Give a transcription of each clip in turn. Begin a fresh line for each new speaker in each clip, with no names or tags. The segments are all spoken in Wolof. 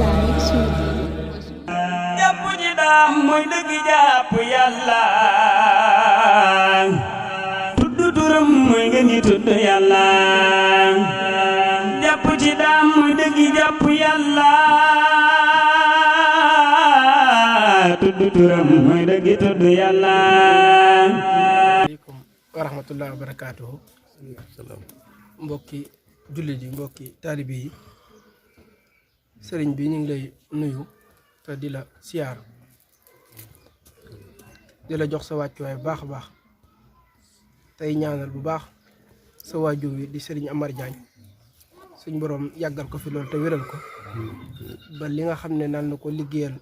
live suñu
jàpp ji daam mooy dëgg jàpp yàlla tudd turam mooy nga ni tudd yàlla jàpp ji daam mooy dëgg jàpp yàlla tudd turam mooy dëgg tudd yàlla.
aleykum wa rahmatullahi wa barakaatuhu. mbokki jullit yi mbokki taalibe yi sëriñ bi ñu ngi lay nuyu te di la siyaar di la jox sa wàccuwaay bu baax a baax tey ñaanal bu baax sa waajur wi di sëriñ Amar Diagne suñ boroom yàggal ko fi loolu te wéral ko ba li nga xam ne naan na ko liggéeyal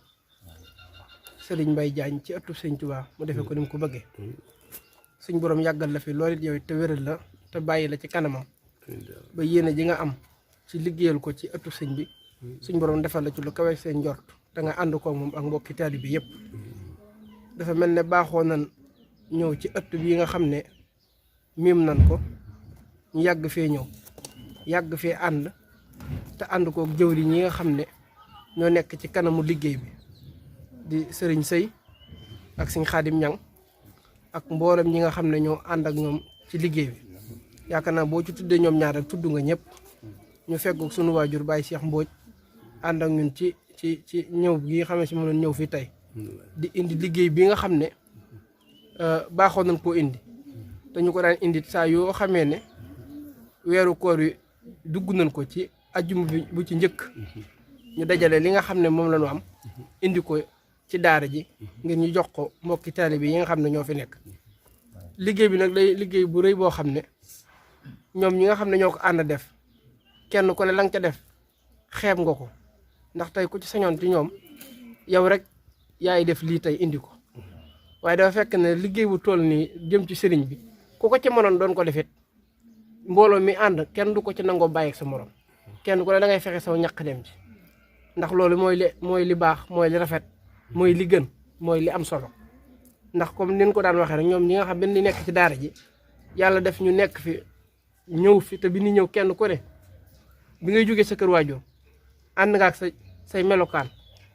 sëriñ Mbaye Diagne ci ëttu sëriñ Tuubaa mu defee ko ni mu ko bëggee suñ boroom yàggal la fi loolu it yow te wéral la te bàyyi la ci kanamam ba yéene ji nga am ci liggéeyal ko ci ëttu sëñ bi suñ boroom defal la ci lu kawe seen njort te nga ànd ko moom ak mbokki taalibe bi yëpp. dafa mel ne baaxoo nan ñëw ci ëtt bi nga xam ne miim nan ko ñu yàgg fee ñëw yàgg fee ànd te ànd kook jëwriñ ñi nga xam ne ñoo nekk ci kanamu liggéey bi di sëriñ Sëy ak sëñ Xaadim Ñang ak mboolem ñi nga xam ne ñoo ànd ak ñoom ci liggéey bi yaakaar naa boo ci tuddee ñoom ñaar rek tudd nga ñëpp ñu fekk sunu waajur Baye Cheikh Mbodj ànd ak ñun ci ñëw gi nga xam ne si mënoon ñëw fii tey di indi liggéey bi nga xam ne baaxoo nañ koo indi te ñu ko daan indi saa yoo xamee ne weeru koor yi dugg nañ ko ci ajjuma bi bu ci njëkk ñu dajale li nga xam ne moom la ñu am indi ko ci daara ji ngir ñu jox ko mbokki taalibe yi nga xam ne ñoo fi nekk. liggéey bi nag day liggéey bu rëy boo xam ne ñoom ñi nga xam ne ñoo ko ànd def kenn ku ne la nga ca def xeeb nga ko ndax tey ku ci sañoon ci ñoom yow rek yaay def lii tey indi ko waaye dafa fekk ne liggéey bu toll nii jëm ci sëriñ bi ku ko ci mënoon doon ko defit mbooloo mi ànd kenn du ko ci nangoo bàyyi ak sa morom kenn ku ne da ngay fexe saw ñaq dem ci ndax loolu mooy li baax mooy li rafet mooy li gën mooy li am solo ndax comme ni ñu ko daan waxee rek ñoom ñi nga xam benn di nekk ci daara ji yàlla def ñu nekk fi ñëw fi te bi ni ñëw kenn ku ne bi ngay jógee sa kër waajur ànd nga ak say melokaan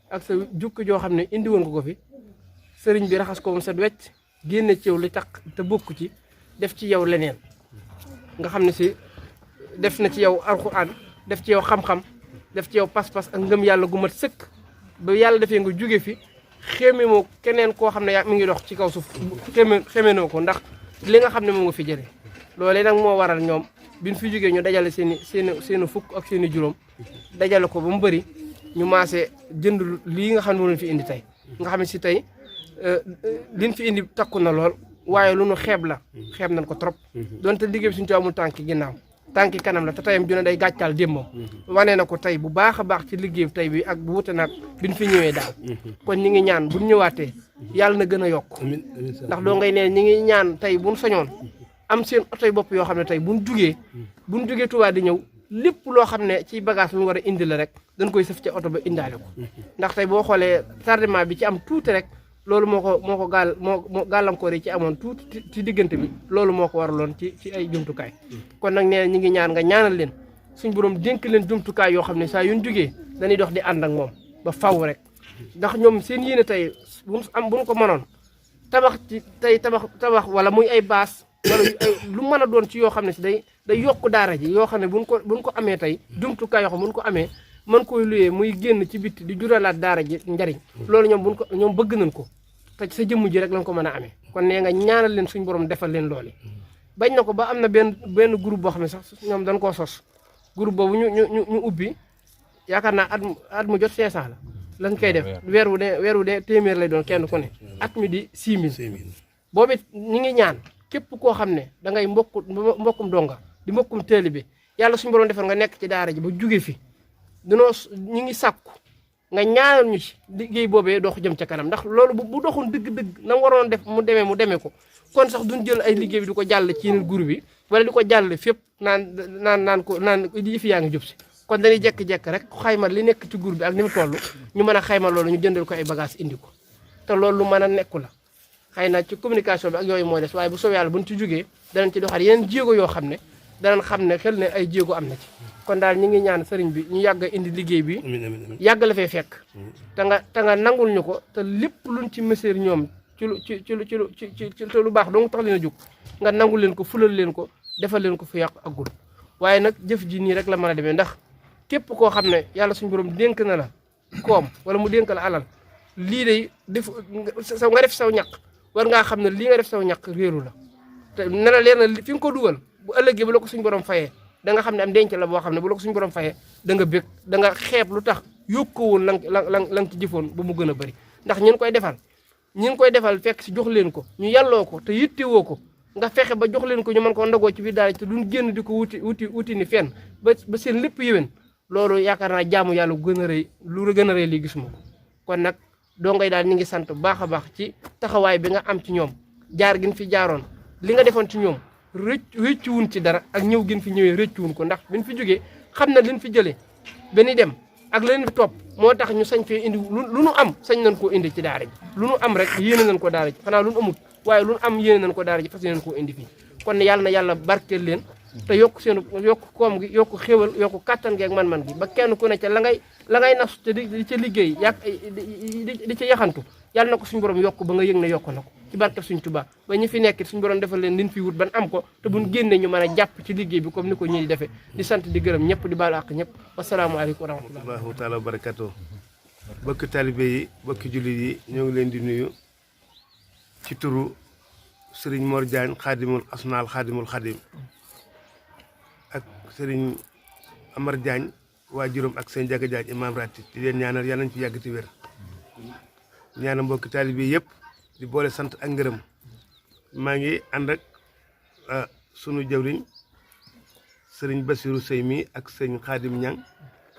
ak sa jukki joo xam ne indi woon ko fi sëriñ bi raxas ko moom set wecc génne ci yow li tax te bokk ci def ci yow leneen nga xam ne si def na ci yow alxuraan def ci yow xam-xam def ci yow pas-pas ak ngëm yàlla gu mat sëkk ba yàlla defee nga jóge fi xéeme moo keneen koo xam ne yaa mi ngi dox ci kaw suuf xéeme noo ko ndax li nga xam ne moom nga fi jëlee loolee nag moo waral ñoom biñ fi jógee ñu dajale seeni fukk ak seeni juróom dajale ko ba mu bëri ñu maase jënd lii nga xam ne moom fi indi tey nga xam ne si tey liñ fi indi takku na lool waaye lu nu xeeb nañ ko trop donte liggéey bi suñu ci amul tànki ginnaaw tànki kanam la te tayam ju ne day gàccaal démbam wane na ko tey bu baax a baax ci liggéey tey bi ak bu wute nag biñ fi ñëwee daaw kon ñi ngi ñaan buñ ñëwaatee yàlla na gën a yokk ndax doo ngay ne ñi ngi ñaan tey buñ soñoon am seen oto bopp yoo xam ne tey buñ jugee Tuubaa di ñëw lépp loo xam ne ci bagage lu war a indi la rek dañ koy sëf ca oto ba indaale ko ndax tey boo xoolee tardement bi ci am tuuti rek loolu moo gàllankoor yi ci amoon tuuti ci diggante bi loolu moo ko waraloon ci ay jumtukaay kon nag nee ñi ngi ñaan nga ñaanal leen suñ borom dénk leen jumtukaay yoo xam ne saa yuñ jugee dañuy dox di ànd ak moom ba faw rek ndax ñoom seen yéene tey buñ ko mënoon tabax wala muy ay baas wala lu mën a doon ci yoo xam ne si day yokk daara ji yoo xam ne buñ ko amee tey jumtukaay yoo xam buñ ko amee mën koy luyee muy génn ci bitti di juralaat daara ji njariñ loolu ñoom bëgg nañ ko te sa jëmm ji rek lañ ko mën a amee kon nee nga ñaanal leen suñ borom defal leen loolu bañ na ko ba am na benn groupe boo xam ne sax ñoom dañ koo sos groupe boobu ñu ubbi yaakaar naa at mu jot 500 la lañ koy def weer wu dee téeméer lay doon kenn ku ne at mi di 6000 boobu ñi ngi ñaan képp koo xam ne da ngay mbokkum donga di mbokkum taalibe yàlla suñu borom defal nga nekk ci daara ji ba jóge fi ñi ngi sàkku nga ñaanal ñu ci liggéey boobee dox jëm ca kanam ndax loolu bu doxoon dëgg-dëgg na waroon def mu demee ko kon sax duñ jël ay liggéey bi di ko jàll ci yeneen groupe bi wala di ko jàll fépp naan di fi yaa ngi jub si kon dañuy jekk-jekk rek xayma li nekk ci groupe bi ak ni mu toll ñu mën a xayma loolu ñu jëndal ko ay bagage indi ko te loolu lu mën a nekku la xëy na ci communication bi ak yooyu mooy des waaye bu soobee yàlla buñ ci jógee danañ ci doxaat yeneen jéego yoo xam ne danañ xam ne xel ne ay jéego am na ci kon daal ñi ngi ñaan sëriñ bi ñu yàgg indi liggéey bi yàgg la fee fekk te nga nangul ñu ko te lépp luñ ci mëseer ñoom ci lu baax dong tax leen a jóg nga nangul leen ko fulal leen ko defal leen ko fu yàq agul waaye nag jëf ji nii rek la mën a demee ndax képp koo xam ne yàlla suñu borom dénk na la koom wala mu dénk la alal lii day nga def saw ñaq war ngaa xam ne lii nga def saw ñaq réeru la te ne la leer na fi nga ko dugal bu ëllëgee bu la ko suñu borom fayee da nga xam ne am denc la boo xam ne bu la ko suñu borom fayee da nga bég da nga xeeb lu tax yokku woon la nga ci jëfoon ba mu gën a bëri ndax ñun koy defal fekk si jox leen ko ñu yàlloo ko te yittewoo ko nga fexe ba jox leen ko ñu mën koo ndagoo ci biir daara te duñ génn di ko wuti ni fenn ba seen lépp yéwén loolu yaakaar naa jaamu yàlla gën a rëy lu gën a rëy lii gisuma ko kon nag doo ngay daal ñu ngi sant bu baax a baax ci taxawaay bi nga am ci ñoom jaar gin fi jaaroon li nga defoon ci ñoom rëccuwun ci dara ak ñëw gin fi ñëwee rëccuwun ko ndax bin fi jógee xam na liñ fi jëlee benn dem ak leen fi topp moo tax ñu sañ fee indi lu nu am sañ nañ koo indi ci daara ji lu nu am rek yéene nañ ko daara ji xanaa lu nu amut waaye lu nu am yéene nañ ko daara ji fas yéene koo indi fii kon yàlla na yàlla barkeel leen te yokk koom gi yokk xéwal yokk kattan gi ak man-man gi ba kenn ku ne ca la ngay nas te di ca liggéey di ca yaxantu yàlla na ko suñu borom yokk ba nga yëg ne yokk na ko ci barkeb suñ Tuubaa ba ñu fi nekk suñu borom defal leen liñ fi wut ban am ko te buñ génnee ñu mën a jàpp ci liggéey bi comme ni ko ñii di defee di sant di gërëm ñëpp di baalu àq ñëpp wasalaamualeykum wa rahmatullahi
taala wa barakatuh bokki taalibe yi bokki jullit yi ñoo ngi leen di nuyu ci turu Serigne Mor Diagne xaadimul asnaal xaadimul xaadim ak Serigne Amar Diagne waajuram ak seen Jaga Diagne imam ratib di leen ñaanal yàlla nañ fi yàgg ti wér ñaanal mbokki taalibe yëpp di boole sant ak ngërëm maa ngi ànd ak sunu jawriñ Serigne Bassirou Sey mi ak sëñ Xaadim Ñang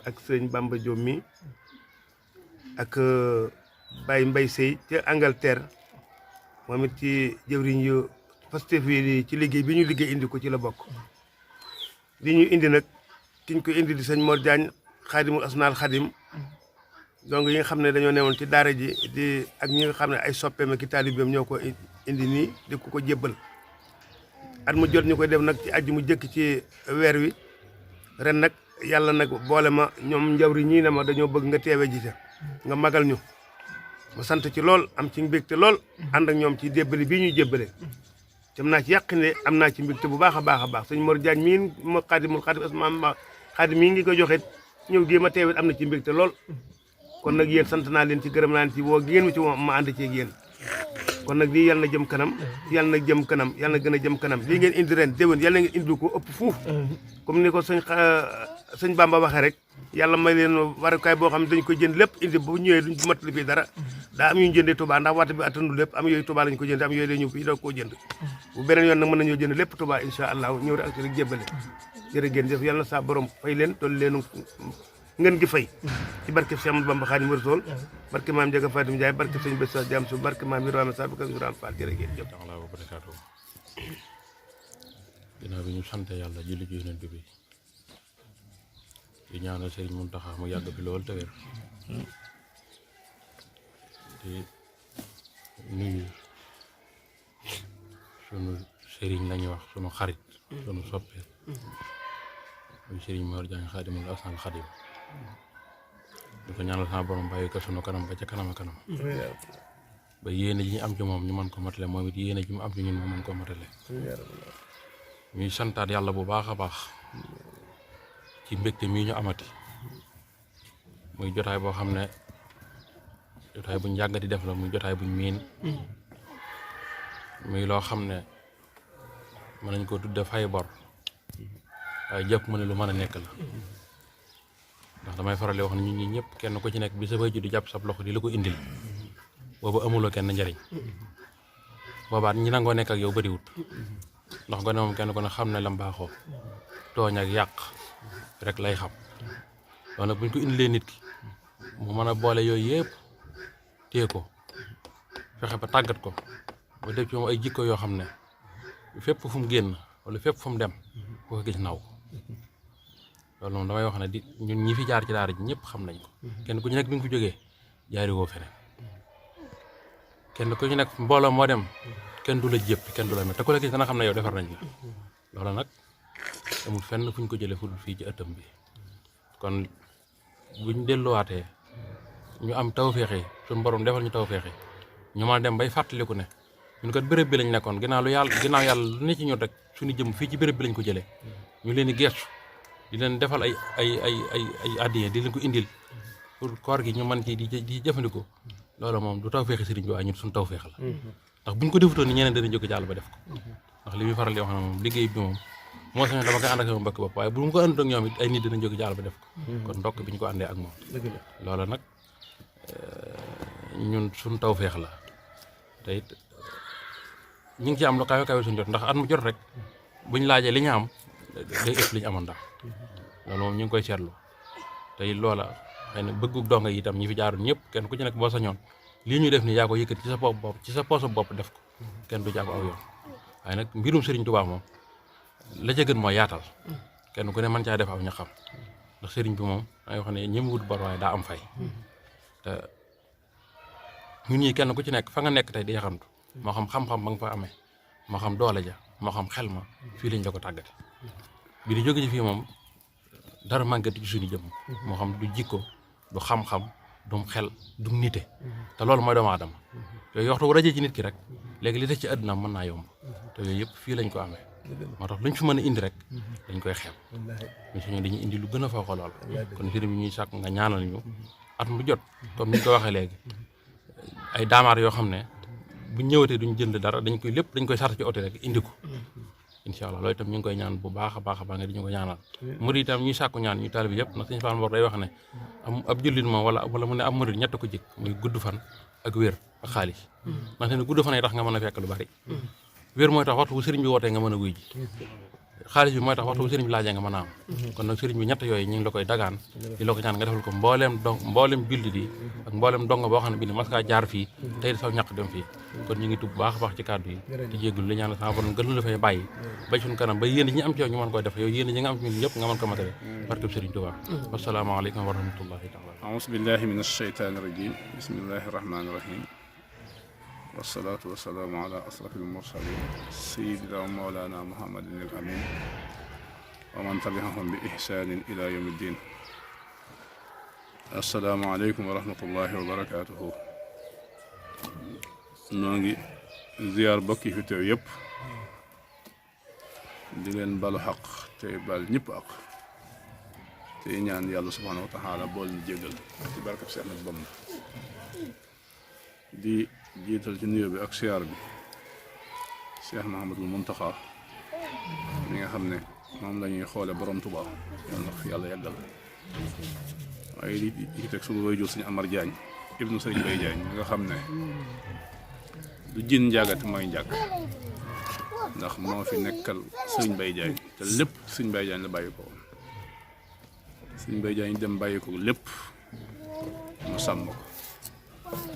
ak sëñ Bamba Diop mi ak Baye Mbay Sey ca Angleterre moom it ci jëwriñ yu Pastef yi ci liggéey bi ñu liggéey indi ko ci la bokk li ñu indi nag kiñ ko indi di sëñ Mor Diagne xaadimul asnaal xaadim donc yi nga xam ne dañoo newoon ci daara ji di ak ñi nga xam ne ay soppeem ak taalibeem ñoo ko indi nii di ko jébbal at mu jot ñu koy def nag ci aju mu jëkk ci weer wi ren nag yàlla nag boole ma ñoom njawri ñii ne ma dañoo bëgg nga teewe ji nga magal ñu ma sant ci lool am ci mbégte lool ànd ak ñoom ci jébbali bii ñuy jébbale tam naa ci yàq ne am naa ci mbégte bu baax a baax a baax sëñ Mor Diagne mii ma xaadimul xaadim mii ngi ko joxe ñëw gii ma teewet am na ci mbégte lool kon nag yéen sant naa leen ci gërëm naa leen ci woo ngeen mi ci ma ànd ci ak yéen kon nag lii yàlla na jëm kanam yàlla na jëm kanam yàlla na gën a jëm kanam lii ngeen indi ren déwén yàlla na ngeen indi ko ëpp fuuf comme ni ko sëñ Bamba waxee rek yàlla may leen warukaay boo xam ne dañu koy jënd lépp indi bu ñëwee duñ matali fii dara daa am yu ñu jëndee Touba ndax waxtu bi attandu lépp am yooyu Touba lañ ko jënd am yooyu dañu fii da koo jënd bu beneen yoon nag mën nañoo jënd lépp Touba incha allah ñëw rek ak rek jébbale jërë ngeen jëf yàlla na saa borom fay leen toll leen ngeen gi fay ci barke Cheikh Amadou Bamba Khadimu Rasul barke maam Jaga Fatim Ndiaye barke sëñ Bessa Diam su barke maam Ibrahima Sall barke Ibrahima Fall jërë ngeen jëf
taala wa barakaatu ginnaaw bi ñu sant yàlla julli ci Yonent bi di ñaanal Serigne Mountakha mu yàgg fi lool te wér di nuyu sunu Serigne lañuy wax sunu xarit sunu soppe muy Serigne Mor Diagne xaadimul asnaal xaadim di ko ñaanal sama borom bàyyi ko sunu kanam ba ca kanam a kanam ba yéene ji ñu am ci moom ñu mën ko matale moom it yéene ji mu am ci ñun mu mën ko matale ñuy santaat yàlla bu baax a baax ci mbégte mii ñu amati muy jotaay boo xam ne jotaay buñ yàgg di def la muy jotaay buñ miin muy loo xam ne mën nañ ko tudde fay bor waaye jàpp ma ne lu mën a nekk la ndax damay faral di wax ne ñun ñi ñëpp kenn ku ci nekk bi sa waajur di jàpp sab loxo di la ko indil boobu amuloo kenn njariñ boobaat ñi nangoo nekk ak yow bëriwut ndax gone moom kenn ku ne xam ne lam baaxoo tooñ ak yàq rek lay xam loolu nag buñ ko indilee nit ki mu mën a boole yooyu yëpp téye ko fexe ba tàggat ko ba def ci moom ay jikko yoo xam ne fépp fu mu génn wala fépp fu mu dem boo ko gis naw loolu moom damay wax ne di ñun ñi fi jaar ci daara ji ñëpp xam nañ ko kenn ku ñu nekk bi nga fi jógee jaari woo feneen kenn ku ñu nekk mbooloo moo dem kenn du la jëpp kenn du la met te ku la gis dana xam ne yow defar nañ la loolu nag amul fenn fu ñu ko jëlee fu dul fii ci ëttam bi kon buñ delluwaatee ñu am tawféexe suñu borom defal ñu tawféexe ñu mën a dem bay fàttaliku ne ñun kat béréb bi lañ nekkoon ginnaaw yàlla lu ne ci ñun rek suñu jëm fii ci béréb bi lañ ko jëlee ñu leen di gestu di leen defal ay addiya di leen ko indil pour koor gi ñu mën ci di jëfandikoo loolu moom du tawféexe sëriñ bi waaye ñun suñu tawféex la ndax buñ ko defutoon ni ñeneen dana jóg jàll ba def ko ndax li muy faral di wax ne moom liggéey bi moom moo sañoon dama koy ànd ak sama mbokk bopp waaye bu mu ko ànd ak ñoom it ay nit dana jóg jàll ba def ko kon ndokk bi ñu ko àndee ak moom loola nag ñun suñu tawféex la te it ñu ngi ci am lu kawe kawe suñu jot ndax at mu jot rek buñ laajee li ñu am day ëpp li ñu amoon ndax loolu moom ñu ngi koy seetlu te it loola xëy na bëggu donga yi itam ñi fi jaaroon ñëpp kenn ku ci nekk boo sañoon lii ñuy def nii yaa ko yëkkati ci sa bopp ci sa poosa bopp def ko kenn du jàpp aw yoon waaye nag mbirum Serigne Touba moom la ca gën mooy yaatal kenn ku ne mën caa def aw ña xam ndax Serigne bi moom dangay wax ne ñëmu wut bor waaye daa am fay te ñun ñii kenn ku ci nekk fa nga nekk tey di yaxamtu moo xam xam-xam ba nga fa amee moo xam doole ja moo xam xel ma fii lañ la ko tàggate bi di jóge ci fii moom dara màggati ci suñu jëm moo xam du jikko du xam-xam dum xel dum nite te loolu mooy doomu aadama yooyu waxtu bu rajee ci nit ki rek léegi li des ci àdduna mën naa yomb te yooyu yëpp fii lañ ko amee moo tax luñ fi mën a indi rek dañ koy xeeb ñu suñu dañuy indi lu gën a fawqa lool kon sëriñ bi ñuy sàkk nga ñaanal ñu at mu jot comme ni ñu ko waxee léegi ay daamaar yoo xam ne buñ ñëwatee duñ jënd dara dañ koy sart ci oto rek indi ko incha allah loolu itam ñu ngi koy ñaan bu baax a baax nga di ñu ko ñaanal murid itam ñuy sàkku ñaan ñu taalibe yëpp ndax Sëñ Fall Mor day wax ne ab jullit moom wala mu ne ab murid ñett ko jik muy gudd fan ak wér ak xaalis ndax ne gudd fan ay tax nga mën a fekk lu bari wér mooy tax waxtu bu sëriñ bi wootee nga mën a wuy ji xaalis bi mooy tax waxtu bu sëriñ bi laajee nga mën a am kon nag sëriñ bi ñett yooyu ñu ngi la koy dagaan di la ko ñaan nga defal ko mbooleem jullit yi ak mbooleem dong boo xam ne bi ne mas ngaa jaar fii tey di saw ñàq dem fii kon ñu ngi tub baax a baax ci kàddu yi di jéggul li ñaan sama borom gën la fay bàyyi ba suñu kanam ba yéen ñi am ci yow ñu mën koy def yow yéen ñi nga am ci ñun ñëpp nga mën ko matale barkeb sëriñ Tuubaa wasalaamaaleykum wa rahmatullahi taala
aousu billahi min asheytaani rajim bismillahi rahmaani rahim wasalaatu wasalaamu ala asrafil mursalin sayidina wa mawlana muhammadin al amin wa man tabiahum bi ihsanin ila yawmi ddin assalaamu aleykum wa rahmatullahi wa barakatuhu noo ngi ziyaar bokki fi teew yëpp di leen balu xaq te bal ñëpp ak te ñaan yàlla subhaanahu wa taala bool ñu jéggal ci barkab Seex Ahmadu Bamba di jiital ci nuyoo bi ak siyaar bi Cheikh Mahamadul Muntaxa mi nga xam ne moom la ñuy xoole borom Tuubaa yàlla na yàlla yàggal waaye di teg suñu waajur Sëñ Amar Jaañ ibnu Sëriñ Bay Jaañ mi nga xam ne du jin njaagati mooy njàgg ndax moo fi nekkal Sëriñ Bay Jaañ te lépp Sëriñ Bay Jaañ la bàyyi ko Sëriñ Bay Jaañ dem bàyyi ko lépp mu sàmm ko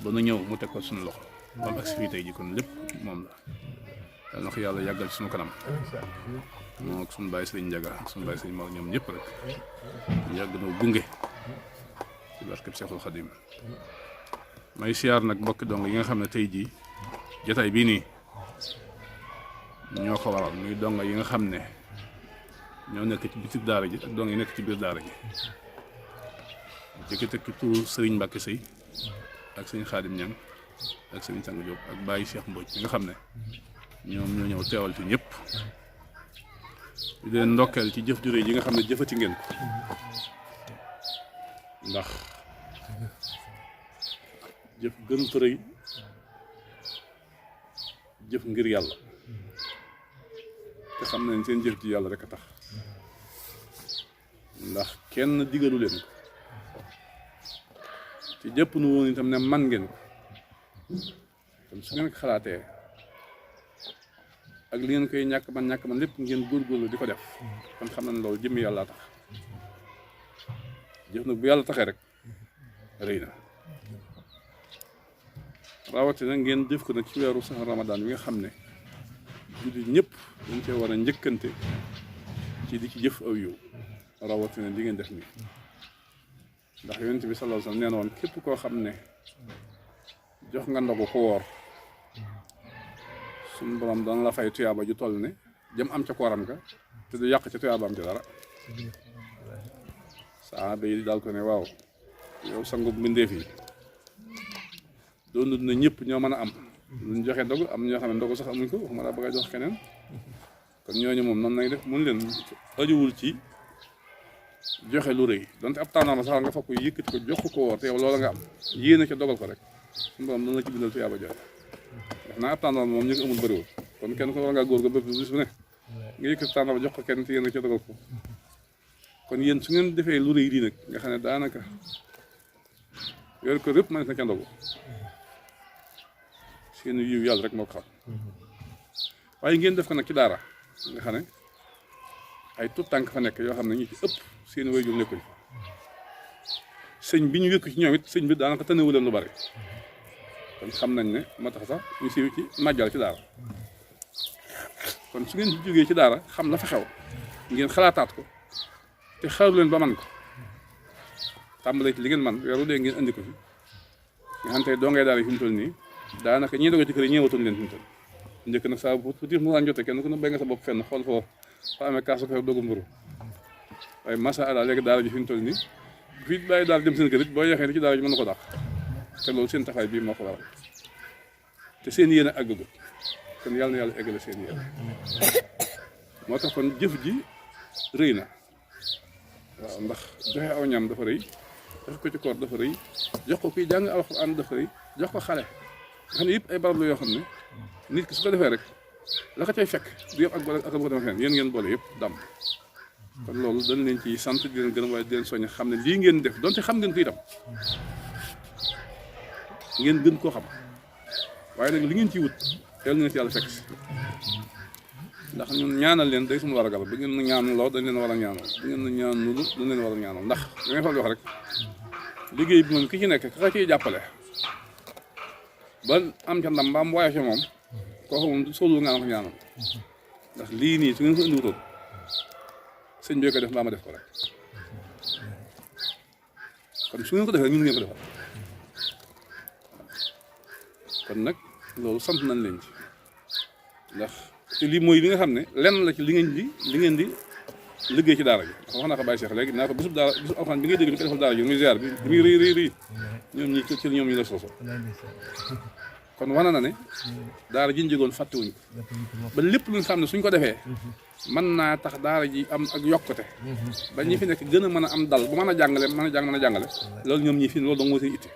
ba nu ñëw mu teg ko suñu loxo ba mu agsi fii tey ji kon lépp moom la yàlla na ko yàlla yàggal ci suñu kanam moo ak suñu bàyyi Sëriñ Njaga ak suñu bàyyi Sëriñ Mor ñoom ñëpp rek yàgg na gunge ci barkeb Seexul Xadim may siyaar nag bokki dong yi nga xam ne tey jii jotaay bii nii ñoo ko waral muy donga yi nga xam ne ñoo nekk ci bitir daara ji ak dong yi nekk ci biir daara ji jëkki tekki turu Sëriñ Mbàkke Sëy ak Sëriñ Xaadim Ñang ak Sëriñ Sang Jóob ak Baye Cheikh Mbodj mi nga xam ne ñoom ñoo ñëw teewal ci ñëpp di leen ndokkeel ci jëf ju réy yi nga xam ne jëfati ngeen ko ndax jëf gën fa rëy jëf ngir yàlla te xam nañ seen jëf ji yàlla rek a tax ndax kenn digalu leen ko te jëpp nu woon itam ne man ngeen ko kon su ngeen ko xalaatee ak li ngeen koy ñàkk man lépp ngeen góorgóorlu di ko def kon xam nañ loolu jëmmi yàlla tax jëf nag bu yàlla taxee rek rëy na rawatina ngeen def ko nag ci weeru sax Ramadan bi nga xam ne jullit ñëpp dañ cee war a njëkkante ci di ci jëf aw yiw rawatina li ngeen def nii ndax yonent bi sallallahu alayhi wasallam nee na woon képp koo xam ne jox nga ndogu ko woor suñu borom dana la fay tuyaaba ju toll ne jëm am ca kooram ka te du yàq ca tuyaabaam ci dara saaba yi daal ko ne waaw yow sangu mbindeef yi doon na ñëpp ñoo mën a am luñ joxe ndogu am ñoo xam ne ndogu sax amuñ ko waxuma laa bëgg a jox keneen kon ñooñu moom noonu lay def mun leen ajuwul ci joxe lu rëy donte ab tànnaama sax nga fa ko yëkkati ko jox ko woor te yow loola nga am yéene ca dogal ko rek suñu borom dana la ci bindal tuyaaba jooy wax naa ab tànnaama moom ñu ko amul bëriwul kon kenn ko war ngaa góor ga bépp bis bu ne nga yëkkati tànnaama jox ko kenn te yéen a ca dogal ko kon yéen su ngeen defee lu rëy di nag nga xam ne daanaka yor ko rëpp man na ca ndogu seen yiw yàlla rek moo ko xam waaye ngeen def ko nag ci daara nga xam ne ay tout tànk fa nekk yoo xam ne ñu ci ëpp seen waajur nekkuñ sëñ bi ñu wékk ci ñoom it sëñ bi daanaka tënewu leen lu bari kon xam nañ ne moo tax sax ñu siiw ci màjjal ci daara kon su ngeen jógee ci daara xam la fa xew ngeen xalaataat ko te xaru leen ba man ko tàmbalee ci li ngeen man weeru dee ngeen andi ko fi nga xam tey doo ngay daara fi mu toll nii daanaka ñii doge ci kër yi ñëwatuñ leen fi mu toll njëkk nag saa bu tiif mu daan jotee kenn ku ne béy nga sa bopp fenn xool foofu fa amee kaasu ko dogu mburu waaye masa allah léegi daara ji fi mu toll nii fii bàyyi daal dem seen kër it boo yeexee di ci daara ji mën na ko dàq te loolu seen taxawaay bii moo ko waral te seen yéene àggagut kon yàlla na yàlla eggale seen yéene moo tax kon jëf ji rëy na waaw ndax joxe aw ñam dafa rëy def ko ci koor dafa rëy jox ko kuy jàng alxuraan dafa rëy jox ko xale nga xam ne yëpp ay barab la yoo xam ne nit ki su ko defee rek la ko cay fekk du yëpp ak bu ko defee fenn yéen ngeen boole yëpp dam kon loolu dañ leen ci sant di leen gërëm waaye di leen soññ xam ne lii ngeen def donte xam ngeen ko itam ngeen gën koo xam waaye nag li ngeen ciy wut teel na ci yàlla fekk si ndax ñun ñaanal leen day suñu war a gal ba ngeen ñaanal loo dañ leen war a ñaanal bu ngeen ñaanul dañ leen war a ñaanal ndax li ngay faral di wax rek liggéey bi moom ki ci nekk ka ciy jàppale ba am ca ndam mbaam waaye ci moom kooku moom du sóolu nga ko ñaanal ndax lii nii su ngeen ko indiwutoon sëñ bi ko def mbaa ma def ko rek kon su ngeen ko defee ñun ngeen ko defal kon nag loolu sant nañ leen ci ndax te lii mooy li nga xam ne lenn la ci li ngeen di liggéey ci daara ji ndax wax naa ko Baye Cheikh léegi naa ko bisub daara bisub alxuraan bi ngay dégg ñu ko defal daara ji muy ziar bi muy rëy ñoom ñi ci ñoom ñi la sooso kon wane na ne daara ji ñu jógoon fàttewuñ ko ba lépp lu ñu xam ne suñ ko defee mën naa tax daara ji am ak yokkute ba ñi fi nekk gën a mën a am dal bu mën a jàngale mën a jàngale loolu ñoom ñi fi loolu dong moo seen itte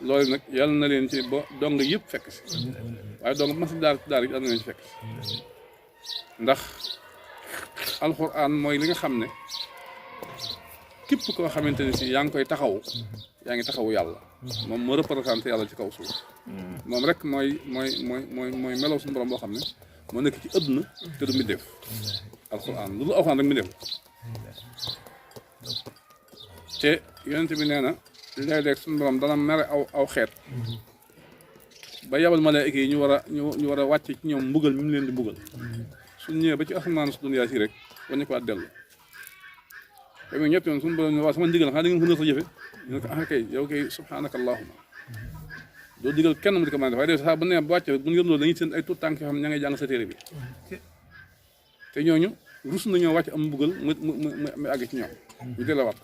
loolu nag yàlla na leen ci ba dong yëpp fekk si waaye dong bu ma si daara yi yàlla na leen ci fekk si ndax alxuraan mooy li nga xam ne képp koo xamante ne si yaa ngi koy taxawu yaa ngi taxawu yàlla moom moo représenté yàlla ci kaw suuf moom rek mooy melaw suñu borom boo xam ne moo nekk ci àdduna te du mbindeef alxuraan lu dul alxuraan rek mbindeef te yonent bi nee na léeg-léeg suñu borom dana mere aw xeet ba yabal malaayika yi ñu war a wàcc ci ñoom mbugal mi mu leen di mbugal suñ ñëwee ba ci asamaan su dunyaa si rek wañu ko at dellu ba muy ñett yoon suñu borom ne waaw sama ndigal xanaa da ngeen ko nëx sa jëfe ñu ne ko ah kay yow kay subhanaka allahumma doo digal kenn mu di ko mën a def waaye def saa bu ne ba wàcce bu ñu yëm loolu dañuy seen ay tuut tànk yoo xam ne ña ngay jàng sa téere bi te ñooñu rus nañoo wàcc am mbugal mu àgg ci ñoom ñu delluwaat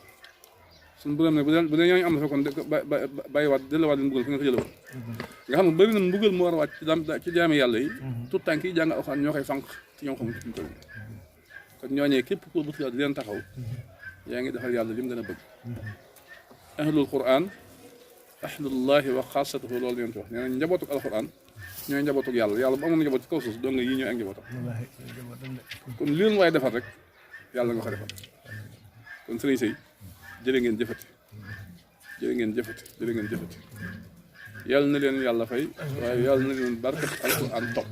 suñu borom ne bu dee ñooñu am na fekkoon bàyyiwaat delluwaat leen mbugal fi nga ko jëlee nga xam ne bëri na mbugal mu war a wàcc ci jaami yàlla yi tuut tànk yi jàng alxuraan ñoo koy fànq ci ñoom xamuñ ci ñu koy kon ñooñee képp ku bëgg di leen taxaw yaa ngi defal yàlla li mu gën a bëgg ahlul quran ahlullahi wa xaasatuhu loolu leen ci wax nee na njabootuk alquran ñooy njabootuk yàlla bu amoon njaboot ci kaw suuf doo nga yii ñooy ak njabootam kon li leen waaye defal rek yàlla nga ko defal kon sëriñ Sey jërë ngeen jëfati yàlla na leen yàlla fay waaye yàlla na leen barkat alquran topp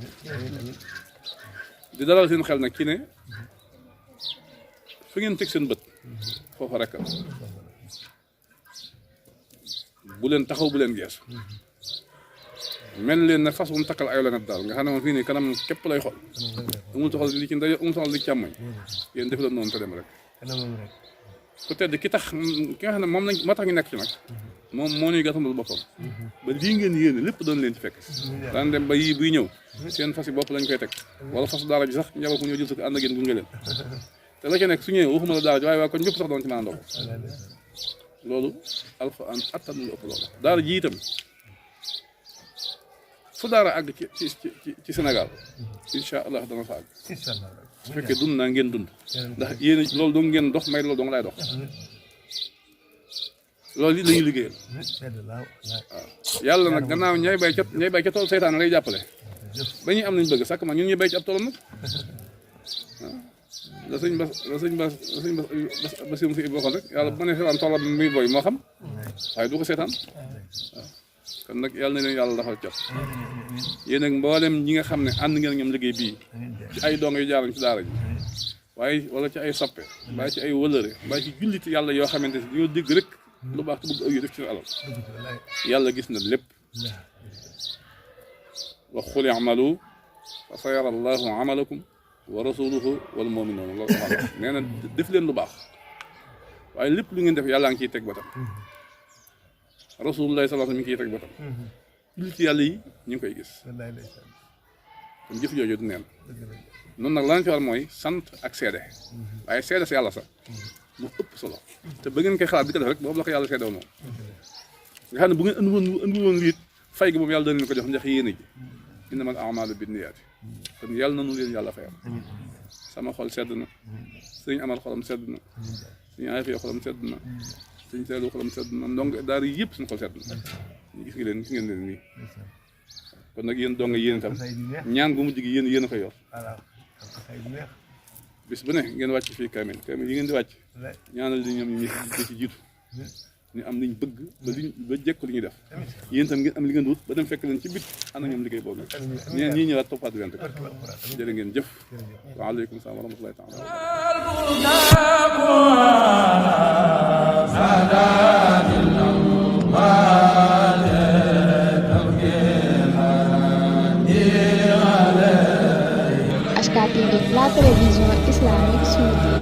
di dalal seen xel nag ci ne fu ngeen teg seen bët foofa rek bu leen taxaw bu leen geesu mel leen na fas bu mu takkal ay la nag daal nga xam ne moom fii nii kanam képp lay xool amul soxla li ci ndey amul soxla li ci càmmoñ yéen def leen noonu te dem rek ku tedd ki nga xam ne moom lañ moo tax ñu nekk ci nag moom moo ñuy gàttandul boppam ba lii ngeen yéene lépp doon leen ci fekk daan dem ba yii buy ñëw seen fas yi bopp lañ koy teg wala fasu daara ji sax njaboot ku ñëw jël sa ko ànd ak yéen gunge leen te la ca nekk su ñëwee waxuma la daara ji waaye waa kon ñëpp sax doon ci mën a ndox loolu alxuraan attan lu ëpp loolu daara ji itam fu daara àgg ci Sénégal incha allah dana fa àgg su fekkee dund naa ngeen dund ndax yéen loolu dong ngeen dox may loolu dong laay dox loolu li lañuy liggéeyal waaw yàlla nag gannaaw ñay bay ca tool seytaan lay jàppale ba ñuy am nañ bëgg sàkk ma ñun ñuy bay ci ab toolam nag waaw la sëñ bas si waxoon rek yàlla bu ma nee seetaan toolam muy boy moo xam waaye du ko seetaan waaw kon nag yàlla na leen yàlla dafa jot yéen ak mboolem ñi nga xam ne ànd ngeen ñoom liggéey bii ci ay dong yu jaarañ ci daara ji waaye wala ci ay soppe mbaa ci ay wëlëre mbaa ci julliti yàlla yoo xamante ne dañoo dégg rek lu baax te bëgg aw yi def ci alal yàlla gis na lépp wa qul i'malu fa sayara allahu amalakum wa rasuluhu wal mu'minun loolu nee na def leen lu baax waaye lépp lu ngeen def yàlla ngi ciy teg batam rasulullah sallallahu alayhi wasallam mi ngi ciy teg batam julliti yàlla yi ñu ngi koy gis kon jëf jooju du neen noonu nag lan ci war mooy sant ak seede waaye seede sa yàlla sax mu ëpp solo te ba ngeen koy xalaat di ko def rek boobu la ko yàlla seede woon moom nga xam ne bu ngeen andi woon liit fay gi moom yàlla dana leen ko jox ndax yéene ji innamal a'maalu binniyaati kon yàlla nanu leen yàlla fayal sama xol sedd na sëñ amal xolam sedd na sëñ Afiya xolam sedd na sëñ Seelu xolam sedd na ndong daara yëpp suñu xol sedd na gis ngeen leen nii kon nag yéen dong yéen itam ñaan gu mujj gi yéen a ko yor bis bu ne ngeen wàcc fii kaamil yi ngeen di wàcc ñaanal li ñoom ñi ci jiitu ñu am liñ bëgg ba jekku li ñuy def yéen itam ngeen am li ngeen wut ba dem fekk leen ci bit ànd ñoom liggéey boobu ñeen ñii ñëwaat toppaat leen rek jërë ngeen jëf waaleykum salaam wa rahmatullahi taala
HK TV, la télévision islamique sunnite.